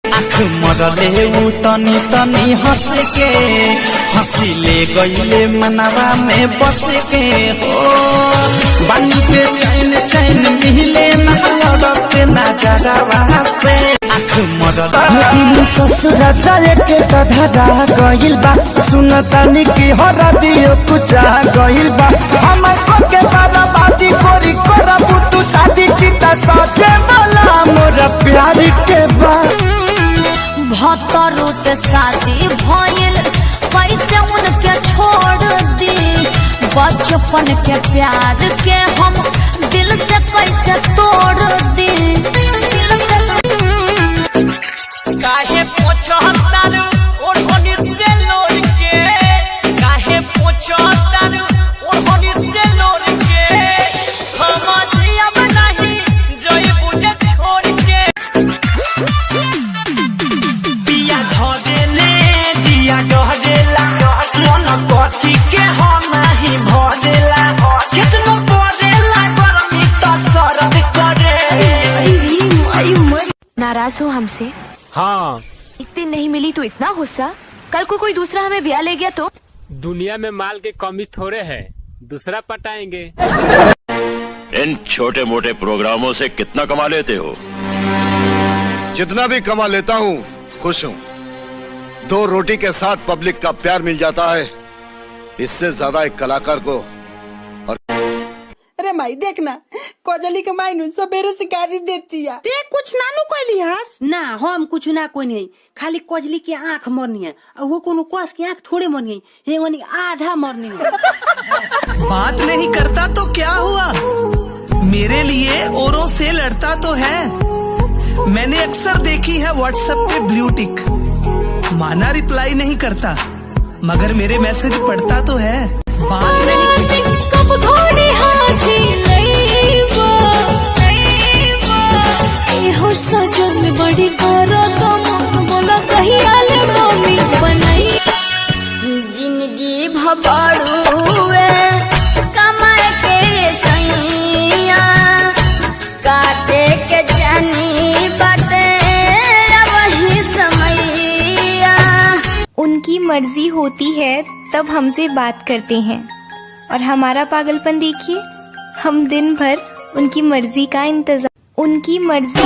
आँख मरले उ तनी तनी हंस के हंसिले गईले मनवा में बस के हो। बानी पे चैन चैन मिले ना लड़त ना जगवा से। आँख मरले ससुरा जाए के त धरा गइल बा, सुनतानी की हरा दियो कुचा गइल बा। हमर के बर्बादी गोरी करबू तू शादी, चिता साजे वाला मोरा प्यार के बा। भतरू से शादी भइल कैसे उनके छोड़ दी, बचपन के प्यार के हम दिल से कैसे तोड़ दी। दिल से काहे पोछतारू ओढ़नी से लोर के, काहे पोछतारू ओढ़नी से लोर के, हम जियब नहीं जइबू जे छोड़ के। पिया धरेले जिया डरेला, मन कथी के हम नहीं भरेला, केतनो परेला गरमी त सरद करे। नाराज हो हमसे? हाँ। एक दिन नहीं मिली तो इतना गुस्सा, कल को कोई दूसरा हमें ब्याह ले गया तो? दुनिया में माल के कमी थोड़े है, दूसरा पटाएंगे। इन छोटे मोटे प्रोग्रामों से कितना कमा लेते हो? जितना भी कमा लेता हूँ खुश हूँ। दो रोटी के साथ पब्लिक का प्यार मिल जाता है, इससे ज्यादा एक कलाकार को और। अरे माई देखना, कोजली के माई नु सवेरे से गाली देती है। ते कुछ नानू कहली हस ना, हम कुछ ना कोई नहीं, खाली कोजली के आंख मरनी है और वो कोनो कस के आंख थोड़े मरनी है, हे आधा मरनी है। बात नहीं करता तो क्या हुआ, मेरे लिए औरों से लड़ता तो है। मैंने अक्सर देखी है व्हाट्सएप पे ब्लू टिक, माना रिप्लाई नहीं करता मगर मेरे मैसेज पढ़ता तो है। बात नहीं कब घोड़े हाथी लईबा, एहो सजन बड़ी करत मन, बोला कहिया ले मम्मी बनाई। जिंदगी भबड़ुए कमाए के सैया, काटे के जानी बाटे वही समैया। उनकी मर्जी होती है तब हमसे बात करते हैं, और हमारा पागलपन देखिए, हम दिन भर उनकी मर्जी का इंतजार, उनकी मर्जी।